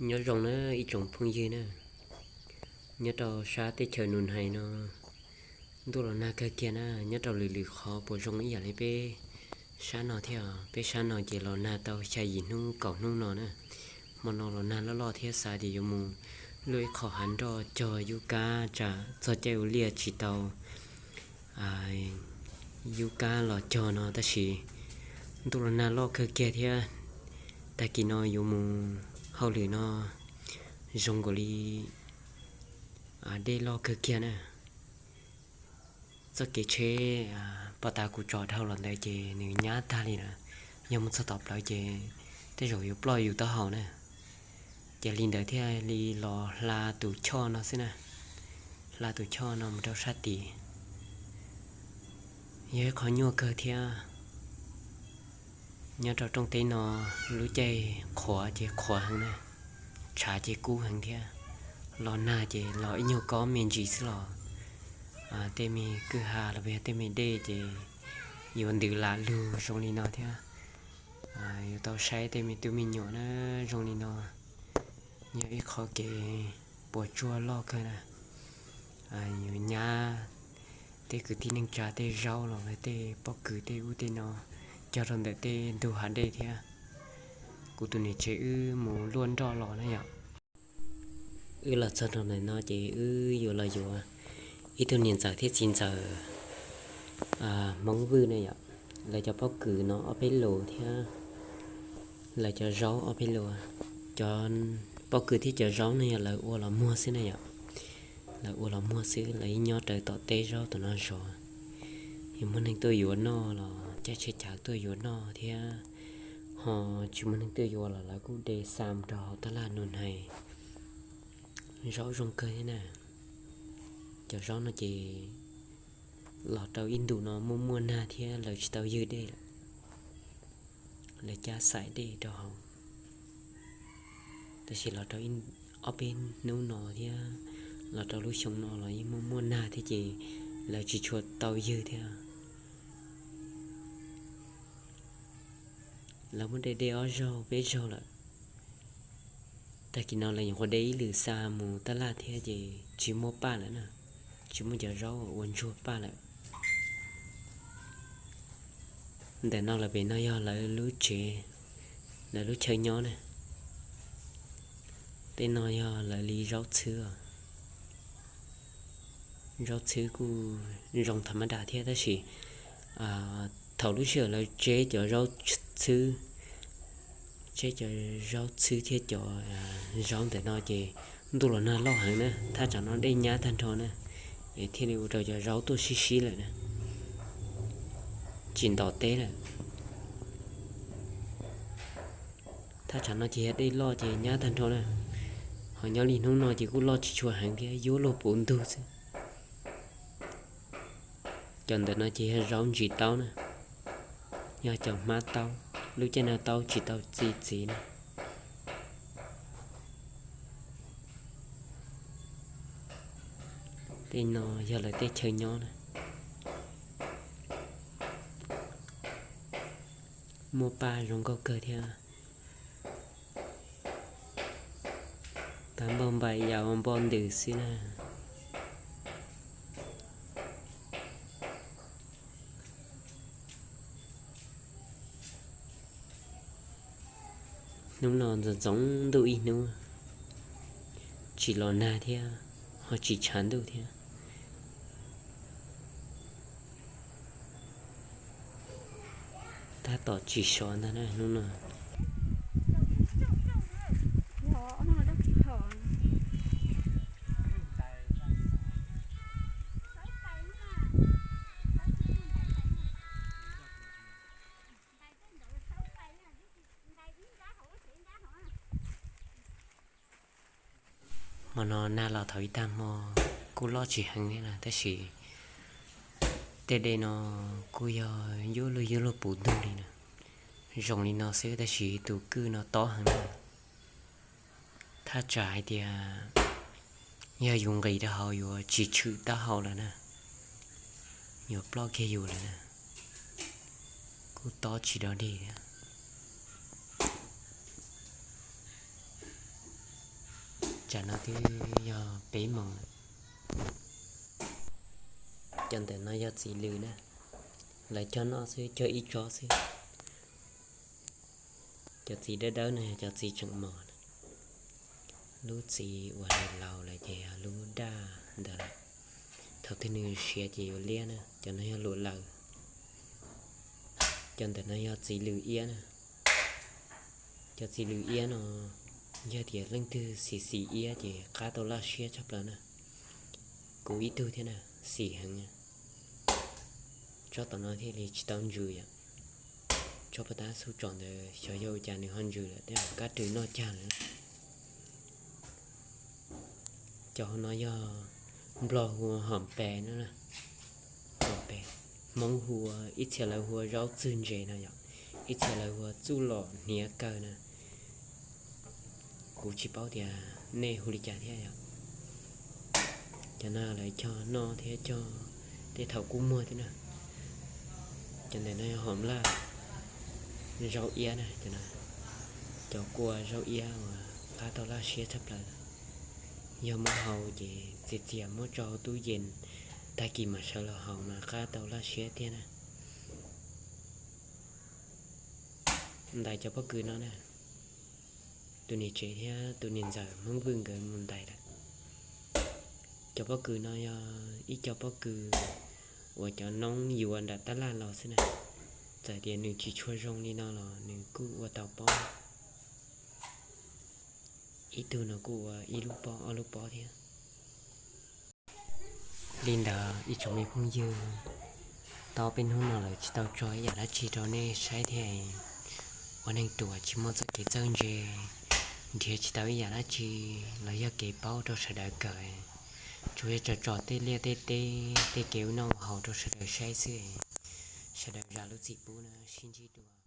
Nyob zoo na ib tsoom phooj ywg na, nyob rau sab teb chaws Nus Hais no ntuj los nag kawg kiag na, nyob rau lwm lwm qhov puas zoo ib yam li peb sab no thiab. Peb sab no ces los nag tau xya yim hnub kaum hnub no na, hmo no los nag loj loj thiab xav tias yuav mus luaj ib qho hav nroj cog yub kab tsam txog caij ua liaj tsis tau yub kab los cog no tab sis ntuj los nag loj kawg kiag thiab. Tag kis no yuav mus hauj lwm no zoo nkaus li dej loj kawg kiag na. Txoj kev tsheb pov tas kuv tso dhau los ntawd ces nws nyab tag li lawm, yog mus txog tom plawv ces tej zaum yuav ploj yus taub hau na. Ces li ntawd thiaj li los hla tus choj no xwb na, hla tus choj no mus rau sab tid. Yog ib qho nyuaj kawg thiab. Nyob rau rooj teb no lub caij qhuav ces qhuav heev na, tshav ces kub heev thiab. Los nag ces los ib nyuag kob me ntsis xwb los tej me kwj ha los yog tej me dej ces yuav ntws lam lug zoo li no thiab. Yuav tau saib tej me tub me nyuam na zoo li no, yog ib qho kev puas tsuaj loj kawg na. Yuav nyab tej kwv tij neej tsa tej zaub los tej pob kws tej ub tej no cog rau ntawm tej ntug hav dej thiab. Kuv tus niam tsev wb mus luaj nroj los na yom. Wb los txog rau ntawm no ces wb yuav los yuav ib tug niam ntxawm thiab txiv ntxawm Hmoob Vwj na yom. Lawv cov pob kws no ob peb lus thiab lawv cov zaub ob peb lus. Cov pob kws thiab cov zaub no yog lawv ua los muag xwb na yom. Lawv ua los muag xwb, lawv yeej nyob rawv tom teb zaub tom no zov. Yog muaj neeg tuaj yuav noj los caij tsheb cav tuaj yuav noj thiab, ho tsis muaj neeg tuaj yuav los lawv kuj de xa mus rau hauv taj laj Nus Hais. Zaub zoo kawg thiab na. Cov zaub no ces los rau ib ntus no muaj muaj nag thiab lawv tsis tau ywg dej lawm, lawv cab xaim dej rau hauv. Tab sis los rau ob peb hnub no thiab los rau lub xyoo no los yeej muaj muaj nag thiab ces lawv tsis tshua tau ywg thiab. Lawv muab de dej ob zaug peb zaug lawm. Tag kis no lawv nyuam qhuav de ib lwm xa mus taj laj thiab ces tsis muaj paj lawm na, tsis muaj cov zaub ua ntsuag paj lawm. Ntawm no lawm pem no yog lawv lub tsev, lawv lub chaw nyob na. Tej no yog lawv li zaub txhwb os. Zaub txhwb kuj zoo tham ma das thiab tab sis thaum lub sij hawm lawv tseb cov zaub txhwb, tseb cov zaub txhwb thiab cov zaub ntawm no ces ntuj los nag loj heev na, thaj tsam no dej nyab tag nrho na, es thiaj li ua rau cov zaub tuaj sib sib lawm na, tsis ntom teb lawm. Thaj tsam no ces yog dej loj ces nyab tag nrho na, ho nyob li hnub no ces kuj loj tsis tshua heev thiab, yuav luag puv ntug xwb. Cov ntawm no ces yog zaub ntsis taub na, yog cov hmab taub, lub caij no taub tsis tau txi txiv na. Tej no yog lawv tej chaw nyob na. Muaj paj zoo nkauj kawg thiab. Paj npauj npaim yam ua npoj ntws xwb na. Hnub no ntxoov ntxoov ntuj ib hnub, tsis los nag thiab, ho tsis tshav ntuj thiab. Tab tom tsis sov ntag na hnub no. Hmo no nag los thaum ib tag hmo, kuj loj tsis heev li na tab sis tej dej no kuj yog yuav luag yuav luag puv ntug li na. Zoo li no xwb tab sis tus kwj no tob heev na. Thaj tsam hais tias yog yus nqis rau hauv yuav tsis tshwm taub hau lawm na, yuav ploj kiag yus lawm na. Kuj tob tsis dog dig thiab. Tam no twb yog peb moos lawm. Cov ntawm no yog txiv lws na, lawv cog noj xwb, cog ib tsob xwb. Cov txiv dawb dawb no yog cov txiv tseem mos na. Lub txiv uas laus laus lawm ces yog lub daj ntawd lawm. Thaum twg nws siav ces yuav liab na, cov no yog luam laws. Cov ntawm no yog txiv lws iab na. Cov txiv lws iab no yog tias leej twg xim xim iab ces qab tau laj siab tshaj plaws na. Kuv ib tug thiab na, xim heev. Tsob tom no thiaj li tsis tau ntsws yom. Tsob paj tab xub tsom ntawd xyov yog ua cas nws ho ntsws lawm, tej zaum kab rws noj cag lawm. Cov hauv no yog Nplog hu ua hom pes no na. Hom pes, Hmoob hu ua, ib txhia lawv hu ua zaub txwg ntses no yom, ib txhia lawv hu ua txuj lom hniav kaw na. Kuv tsis paub tias nej hu li cas thiab yom. Cov no lawv cog noj thiab cog tej thaum kuj muag thiab na. Cov ntawm no yog hom laj, zaub iab na. Cov kua zaub iab uas qab tau laj siab tshaj plaws. Yog muab hau ces txias txias muab tso hauv tub yees, tag kis mam sawv los haus mas qab tau laj siab tiag na. Ntais cov pob kws no na, tus niam tsev thiab tus niam ntxawm Hmoob Vwj nkawd mus ntais lawm. Cov pob kws no yog ib co pob kws uas cov noob yuav nram tab laj los xwb na. Txawm tias nws tsis tshua zoo li no los nws kuj ua tau pob. Ib tug no kuj ua ib lub pob ob lub pob thiab. Li ntawd ib tsoom me phooj ywg, tau peb hnub no lawm tsis tau tso ib yam dab tsi rau nej saib thiab. Ua neeg ruam tsis muaj txoj kev txawj ntse, nrhiav tsis tau ib yam dab tsi los yog kev paub rau sawv daws kawm, tsuas yog tso tso tej liaj tej teb, tej kev ua noj ua haus rau sawv daws saib xwb. Sawv daws zam lub txim pub na, sib ntsib dua.